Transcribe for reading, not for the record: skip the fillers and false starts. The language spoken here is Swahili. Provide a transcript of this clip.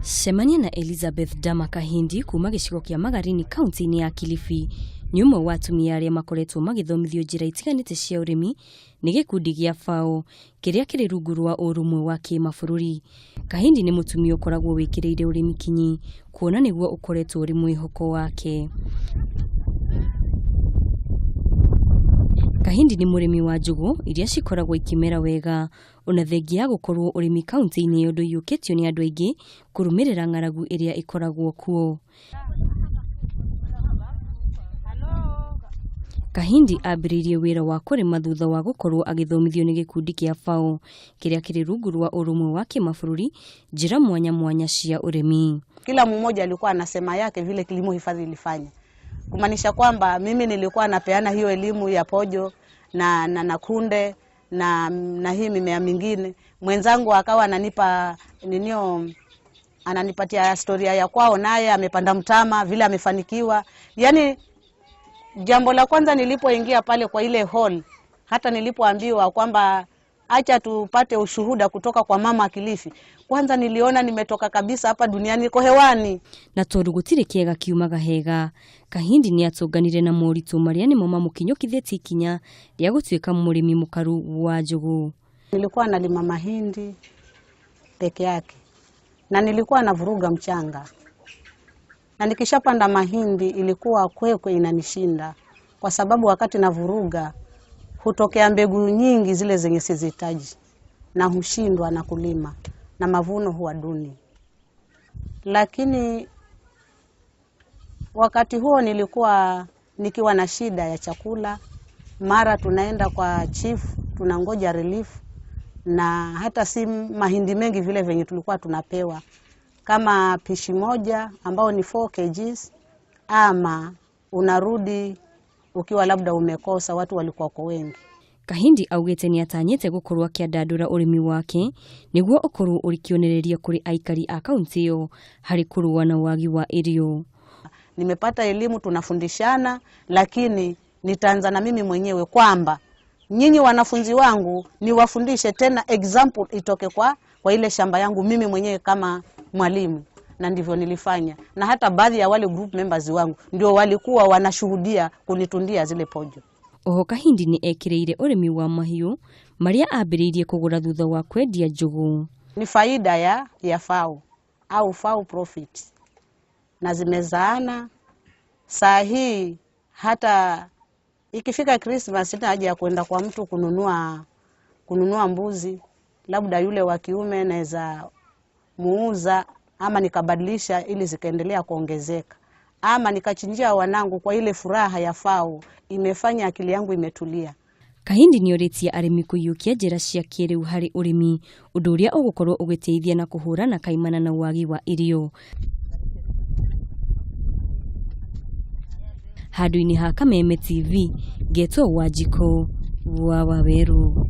Cemania na Elizabeth Dama Kahindi kuma gĩcigo kĩa Magarini kaunti-inĩ ya Kilifi. Nĩ ũmwe wa atumia arĩa makoretwo magĩthomithio njĩra itiganĩte cia ũrĩmi nĩ gĩkundi gĩa FAO kĩrĩa kĩrĩ rungu rwa ũrũmwe wa kĩmabũrũri. Kahindi nĩ mũtumia ũkoragwo wĩkĩrĩire ũrĩmi kinyi kuona nĩguo ũkoretwo ũrĩ mwĩhoko wake. Kahindi nĩ mũrĩmi wa njũgũ iria cikoragwo ikĩmera wega ona thengia ya gũkorwo ũrĩmi kaunti-inĩ ĩyo ndũiyũkĩtio nĩ andũ aingĩ kũrũmĩrĩra ng'aragu ĩrĩa ĩkoragwo kuo. Kahindi ambĩrĩirie wĩra wa kũrĩma thutha wa gũkorwo agĩthomithio nĩ gĩkundi kĩa FAO kĩrĩa kĩrĩ rungu rwa ũrũmwe wa kĩmabũrũri njĩra mwanya mwanya cia ũrĩmi. Kila mmoja alikuwa anasema yake vile kilimo hifadhi ilifanya, kumaanisha kwamba mimi nilikuwa napeana hiyo elimu ya pojo na kunde na hii mimea mingine, mwenzangu akawa ananipa ninio, ananipatia historia ya kwao, naye amepanda mtama vile amefanikiwa. Yani jambo la kwanza nilipoingia pale kwa ile hall, hata nilipoambiwa kwamba acha tupate ushuhuda kutoka kwa mama Kilifi, kwanza niliona nimetoka kabisa hapa duniani, niko hewani. Na tondu gũtirĩ kĩega kiumaga hega, Kahindi nĩ atũnganire na moritũ marĩa nĩmo mamũkinyũkithĩtie ikinya rĩa gũtuĩka mũrĩmi mũkaru wa njũgũ. Nilikuwa nalima mahindi peke yake na nilikuwa navuruga mchanga, na nikishapanda mahindi ilikuwa kwekwe inanishinda, kwa sababu wakati navuruga hutokea mbegu nyingi zile zenye sizihitaji na hushindwa na kulima na mavuno huwa duni. Lakini wakati huo nilikuwa nikiwa na shida ya chakula, mara tunaenda kwa chief tunangoja relief, na hata si mahindi mengi vile venye tulikuwa tunapewa, kama pishi moja ambao ni 4 kgs, ama unarudi ukiwa labda umekosa, watu walikuwa kwa wengi. Kahindi augĩte nĩ atanyĩte gũkorwo akĩandandũra ũrĩmi wake nĩguo ũkorwo ũrĩ kĩonereria kũrĩ aikari a kaunti ĩyo harĩ kũrũa na wagi wa irio. Nimepata elimu, tunafundishana, lakini nitaanza na mimi mwenyewe kwamba nyinyi wanafunzi wangu niwafundishe tena, example itoke kwa ile shamba yangu mimi mwenyewe kama mwalimu. Na ndivyo nilifanya, na hata baadhi ya wale group members wangu ndio walikuwa wanashuhudia kunitundia zile pojo. Oho Kahindi nĩ ekĩrĩire ũrĩmi wa mahiũ marĩa ambĩrĩirie kũgũra thutha wa kwendia njũgũ. Ni faida ya FAO au FAO profit, na zimezaana. Saa hii hata ikifika Christmas sina haja ya kwenda kwa mtu kununua mbuzi, labda yule wa kiume naweza muuza ama nikabadilisha ili zikaendelea kuongezeka, ama nikachinjia wanangu. Kwa ile furaha ya FAO imefanya akili yangu imetulia. Kahindi nĩ orĩtie arĩmi kũiyũkia njĩra cia kĩrĩu harĩ ũrĩmi, ũndũ ũrĩa ũgũkorwo ũgĩteithia na kũhũrana kaimana na wagi wa irio. Handũ-inĩ ha Kameme TV, ngetwo Wanjikũ wa Wawerũ.